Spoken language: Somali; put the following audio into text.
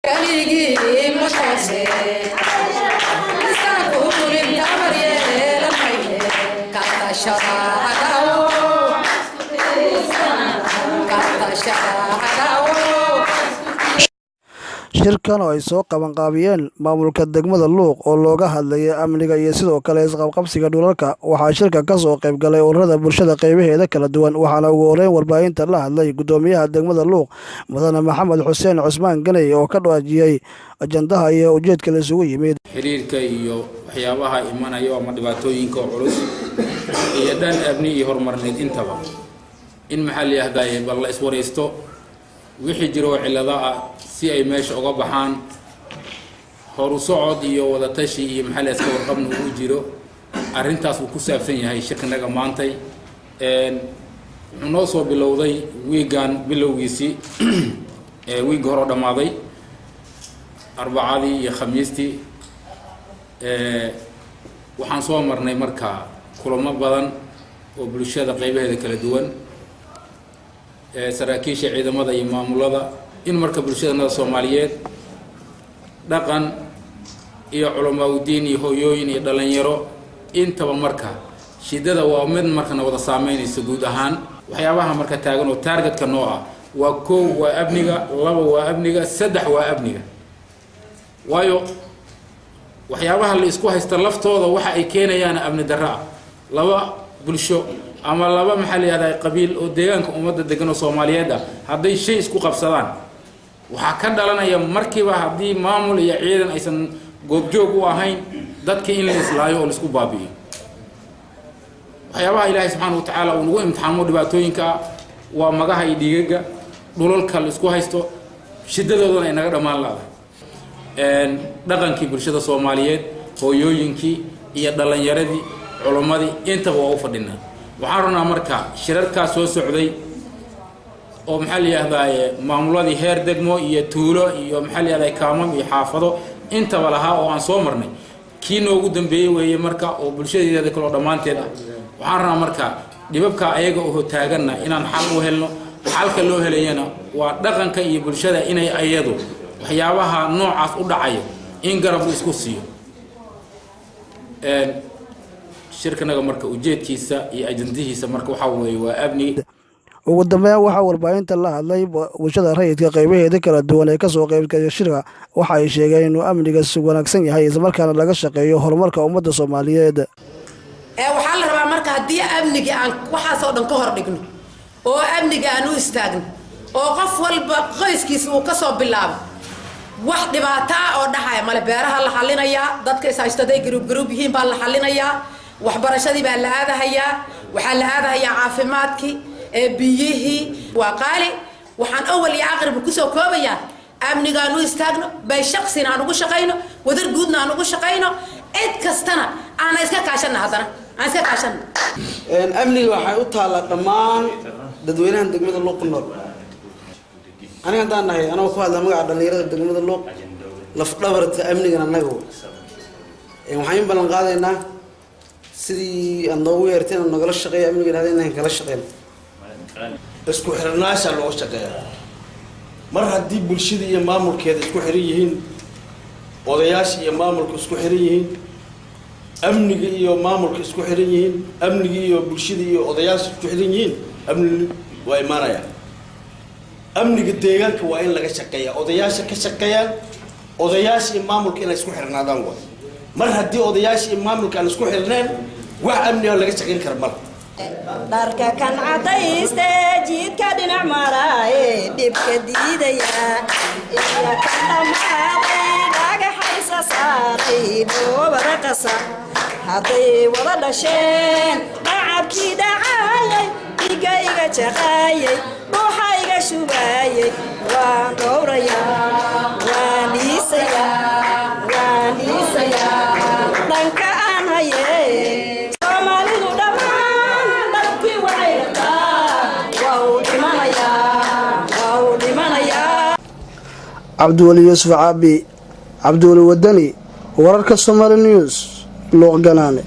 Keligii ma toose, miisaanku tulin tamar yeelan mayne, ka tashada cadaawo, ka tashada cadaawo. Shirkan oo ay soo qabanqaabiyeen maamulka degmada Luuq oo looga hadlayay amniga iyo sidoo kale isqabqabsiga dhulalka, waxaa shirka ka soo qayb galay ururada bulshada qeybaheeda kala duwan. Waxaana ugu horeyn warbaahinta la hadlay gudoomiyaha degmada Luuq, mudane Maxamed Xuseen Cusmaan Ganey, oo ka dhawaajiyey ajandaha iyo ujeedka la isugu yimid. Xiriirka iyo waxyaabaha imanayo ama dhibaatooyinka oo culus iyo dhan amni iyo horumarneed intaba, in maxaa la yidhaahdaye, bal la iswaraysto wixii jiro oo cillado ah si ay meesha uga baxaan, horu socod iyo wadatashi iyo maxaa la iska warqabna uu jiro. Arrintaas uu ku saabsan yahay shirkanaga maantay. Wuxuu noo soo bilowday wiigan bilowgiisii, wiigga hore oo dhammaaday, Arbacadii iyo Khamiistii. Waxaan soo marnay marka kulamo badan oo bulshada qeybaheeda kala duwan, saraakiisha ciidamada iyo maamulada, in marka bulshadanada Soomaaliyeed, dhaqan iyo culamaa'udiin iyo hooyooyin iyo dhalinyaro intaba. Marka shidada waa mid markana wada saameynaysa guud ahaan. Waxyaabaha marka taagan oo targetka noo ah waa kow waa amniga, laba waa amniga, saddex waa amniga. Waayo, waxyaabaha la isku haysta laftooda waxa ay keenayaan amni darro ah. Laba bulsho ama laba, maxaa la yidhaahdaa, qabiil oo deegaanka ummadda degan oo Soomaaliyeed ah hadday shay isku qabsadaan, waxaa ka dhalanaya markiiba, haddii maamul iyo ciidan aysan goobjoog u ahayn, dadkii in la islaayo oo laisku baabi'iyo. Waxyaabaha Ilaahay subxaana wa tacaala uu nagu imtixaamo dhibaatooyinka ah waa magaha iyo dhiigaga dhulalka la isku haysto, shidadoodana ay naga dhammaan laadahay. Dhaqankii bulshada Soomaaliyeed, hooyooyinkii iyo dhallinyaradii, culummadii, intaba waa u fadhinaa. Waxaan rabnaa marka shirarkaas soo socday oo, maxaa la yidhahdaaye, maamuladii heer degmo iyo tuulo iyo, maxaa la yidhahdaa, kaamam iyo xaafado intaba lahaa oo aan soo marnay, kii noogu dambeeyey weeye marka, oo bulshadeeda kaloo dhammaanteed ah. Waxaan rabnaa marka dhibabka ayaga oo taaganna inaan xal u helno. Xalka loo helayana waa dhaqanka iyo bulshada inay ayadu waxyaabaha noocaas u dhacayo in garab la isku siiyo. Shirkanaga marka ujeedkiisa iyo ajandihiisa marka waxaa weeye waa amni. Ugu dambeyn, waxaa warbaahinta la hadlay bulshada rayidka qeybaheeda kala duwan ee kasoo qeybgalay shirka. Waxa ay sheegeen inuu amniga wanaagsan yahay, islamarkaana laga shaqeeyo horumarka ummadda Soomaaliyeed. Waxaa la rabaa marka haddii amnigii aan waxaasoo dhan ka hor dhigno oo amniga aan u istaagno oo qof walba qoyskiisa uu kasoo bilaabo, wax dhibaato ah oo dhacaya male. Beeraha la xalinayaa, dadka is haysto haday group group yihiin baa la xalinayaa, waxbarashadii baa la aadahayaa, waxaa la aadahayaa caafimaadkii, biyihii waa qaali. Waxaan awal iyo aqriba kusoo koobayaa amnigaan u istaagno bay, shaqsina aan ugu shaqayno, wadar guudna aan ugu shaqayno, cid kastana aana iska kaashana, haddana aan iska kaashana. Amniga waxay u taallaa dhammaan dadweynahan degmada Luuq ku nool. Aniga haddaan nahay, anagoo ku hadla magaca dhallinyarada degmada Luuq, lafdhabarta amnigan annaga waxaan in ballan qaadaynaa sidii aad noogu yeertay inaan nagala shaqeeyo amniga dhahda inaan kala shaqeyno. Isku xirnaashaa looga shaqeeyaa. Mar haddii bulshada iyo maamulkeeda isku xiran yihiin, odayaasha iyo maamulka isku xiran yihiin, amniga iyo maamulka isku xiran yihiin, amniga iyo bulshada iyo odayaasha isku xiran yihiin, amni waa imaanaya. Amniga deegaanka waa in laga shaqeeya, odayaasha ka shaqeeyaan, odayaasha iyo maamulka inay isku xirnaadaan. Waay mar haddii odayaasha iyo maamulka aan isku xirneen, wax amni oo laga shaqayn kara mala. Dharka kan cadayste jiidka dhinac maraaye dhibka diidaya iyo kan dhammaaday dhagaxaysa saaray dhoobada qasa, hadday wada dhasheen dhacabkii dhacayay, dhiga iga jaqaayay, dhuuxa iga shubaayay, waan dhowrayaa, waan dhiisayaa, waan dhiisayaa dhanka aan haye. Soomaalidu dhammaan dhabtii waxay rabtaa, waa uu dhimanayaa, waa uu dhimanayaa. Cabdiweli Yuusuf Caabi, Cabdiweli Wadani, wararka Somaali News, Luuq Ganaane.